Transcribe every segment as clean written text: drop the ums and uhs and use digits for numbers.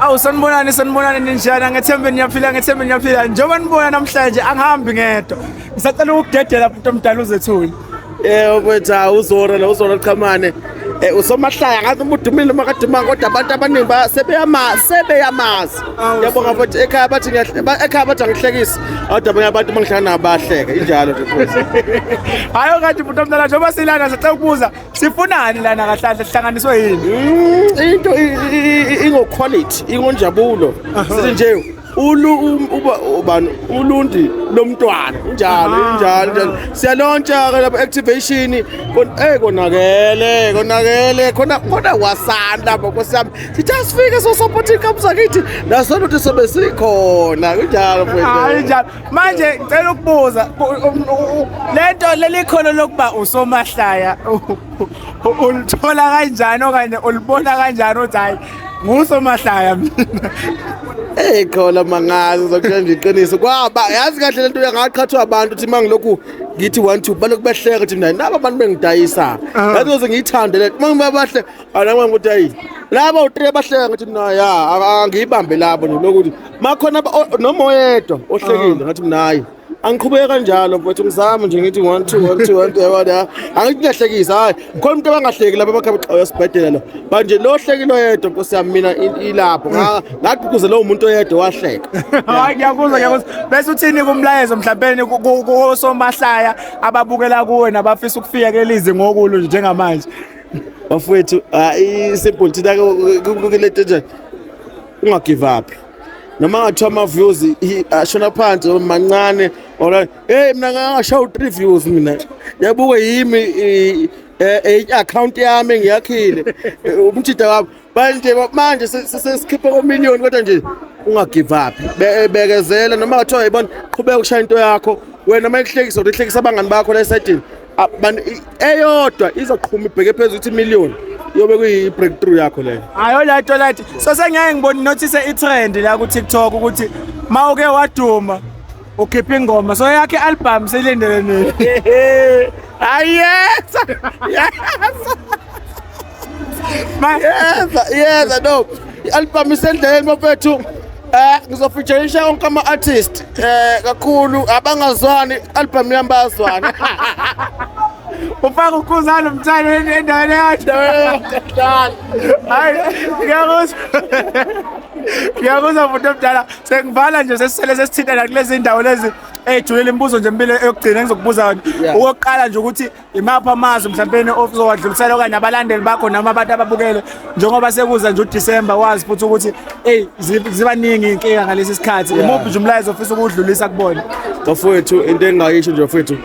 Awu, sanibonani, sanibonani, ninjani? Ngethembe niyaphila, ngethembe niyaphila. Njengoba nibona namhlanje angihambi ngedwa. Ngisacela ukudedela futhi omdala uzethule. Yebo mfethu, hawu, uzora la, uzora Qhamane. Usomahlaya ngathi uma udumile noma kadumanga, kodwa abantu abaningi sebeyamazi. Ngiyabonga mfethu, ekhaya bathi ekhaya bathi angihlekisi. Kodwa abanye abantu mangihlangana nabo bayahleka. Injalo nje mfethu. Hayi, kanti bhuti omdala, njengoba silana sicela ukubuza, sifunani lana kahle kahle, sihlanganiswe yini? Into ingo-quality, ingonjabulo. Sithi nje ulu uba ubani ulundi lomntwana, injalo, injalo, injalo. Siyalontsha ke lapha activation, konakele, konakele khona, khona wasani lapha, nkosi yami. Sithi asifike so support iqembu sakithi nasona ukuthi sobe sikhona, kunjalo Hayi, mfethu. njalo. Manje ngicela ukubuza, lento leli khono lokuba usomahlaya ulithola kanjani okanye ulibona kanjani uthi hayi, ngusomahlaya mina? Eh, khona mangazi zokutshela nje iqiniso. Kwaba yazi kahle lento yangaqhathwa abantu ukuthi mangilokhu ngithi 1 2 balokhu behleka ukuthi mina naba abantu bengidayisa. Yazi kuze ngiyithande le. Mangibabahle alama ukuthi hayi. Laba u3 bahleka, ngathi mina ya angiyibambe labo nje lokuthi makhona noma oyedwa ohlekile, ngathi mina hayi. Angiqhubeke kanjalo mfowethu, ngizame nje ngithi 1 2 1 2 1 2, yabona, angithi ngiyahlekisa. Hayi, khona umuntu abangahleki lapha emakhaya uyasibhedela lo manje lo ohlekile oyedwa, nkosi yami, mina ilapho ngagqugquzela lowo muntu oyedwa wahleka. Hayi, ngiyakuzwa, ngiyakuzwa. Bese uthini kumlayezo mhlawumbe kosomahlaya ababukela kuwe nabafisa ukufika kuleli ngokulo nje njengamanje? Bafowethu, i-simple, thina kulento nje unga-give up noma ngathiwa ama-views ashona phansi noma mancane or hey, mina ngashaya u-3 views, mina yabuka yimi i-account yami engiyakhile, umjida wami manje manje sesikhiphe komiliyoni, kodwa nje unga-give up. Bekezela noma ngathiwa yibona, qhubeka ushaya into yakho wena. Uma ikuhlekisa or ihlekisa abangani bakho la esayidini, eyodwa izoqhuma ibheke phezulu ukuthi imiliyoni yobe kuyi-breakthrough yakho leyo. Hayi, alright, alright. So sengiyake ngibona notice i-trend la ku TikTok ukuthi mawuke waduma ukhipha ingoma, so yakhe album silindele nini? Ayeza, yes. Yeza, yeza, no, i-album isendleleni bafethu. Ngizofeatureisha wonke ama-artist, kakhulu abangazwani, album yami bayazwana. Ufaka ukhuzana umthane endaweni yakhe. Hayi, ngiyakuzwa, ngiyakuzwa muntu omdala. Sengivala nje, sesisele sesithinta la kulezi ndawo lezi ey'julile. Imibuzo nje emibili yokugcina engizokubuza yona. Okokuqala nje ukuthi imaphi amazwi mhlawumbe ozowadlulisela okanye abalandeli bakho noma abantu ababukele njengoba sekuza nje uDisemba, wazi futhi ukuthi eyi zibaningi iy'nkinga ngalesi sikhathi? Imuphi nje umlayezo ofisa ukuwudlulisa kubona? Bafowethu, into engingayisho nje bafowethu,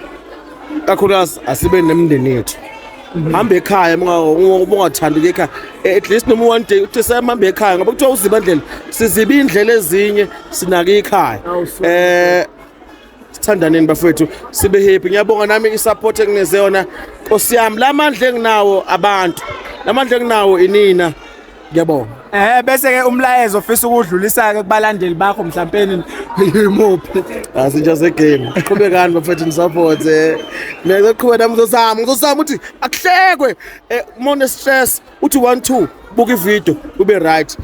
kakhulukazi asibe nemindeni yethu. Hamba ekhaya uma ungathandi ukuya ekhaya, at least noma one day uthi semhambe ekhaya, ngoba kuthiwa uziba ndlela siziba iy'ndlela ezinye, sinake ikhaya. Sithandaneni bafowethu, sibe happy. Ngiyabonga nami i-support engineze yona, nkosi yami. La mandla enginawo abantu, la mandla enginawo inina, ngiyabonga. Bese ke umlayezo ofisa ukudlulisa ke kubalandeli bakho mhlawumbe yimuphi? Asinja zegame, qhubekani bafethu, ni-support. Mina ngizoqhubeka nami, ngizozama, ngizozama ukuthi akuhlekwe. Uma une-stress uthi 1 2 buka ivideo ube right.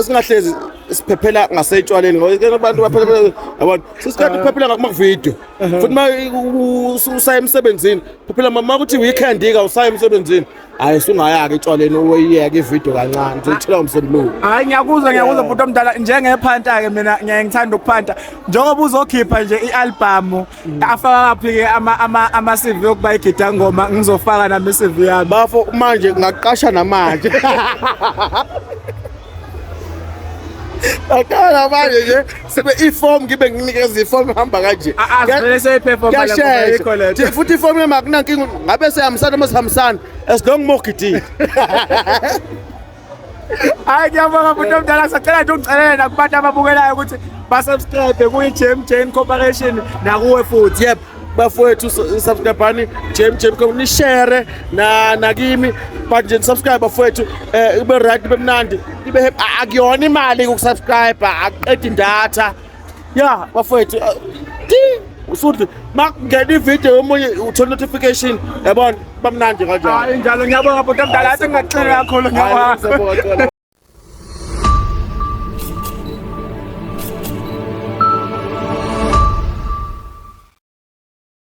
Singahlezi siphephela ngasetshwaleni ngoba ke abantu baphephela, yabona, sisikade uphephela ngakuma video futhi. Ma usaya emsebenzini phephela, ma kuthi weekend ka usaya emsebenzini, hayi, sungayaka etshwaleni, uyiyeke ivideo kancane, uzoyithola ngomsombuluko. Hayi, ngiyakuzwa, ngiyakuzwa bhuti omdala. Njengephanta ke mina ngiyaye ngithanda ukuphanta, njengoba uzokhipha nje i-album, afaka kaphi ke ama CV yokuba igidangoma? Ngizofaka nami i-CV yami. Bafo, manje ngaqasha namanje. Aqala manje nje sibe iform, ngibe nginikeza iform, hamba kanje. Asivele seyiperforma la ngoba ayikho lento. Kuyashesha futhi iform yami, akunankinga ngabe siyahambisana noma sihambisana, as long mogidile. Hayi, ngiyabonga bhuti omdala. Sacela nje ungicelele nakubantu ababukelayo ukuthi basubscribe kuyi-Jam Jane Corporation nakuwe futhi. Yep bafowethu, subscribe-ani Jam Jam, nishare na nakimi, but nje subscribe bafowethu, ibe right, ibe mnandi, ibe happy. Akuyona imali ukusubscribe, akuqedi data ya bafowethu. Ti usuthi makungena ivideo yomunye uthola notification, yabona, bamnandi kanjalo. Hayi, njalo. Ngiyabonga bhuti omdala, athi ngingakuxela kakhulu, ngiyabonga. Hayi, ngiyabonga.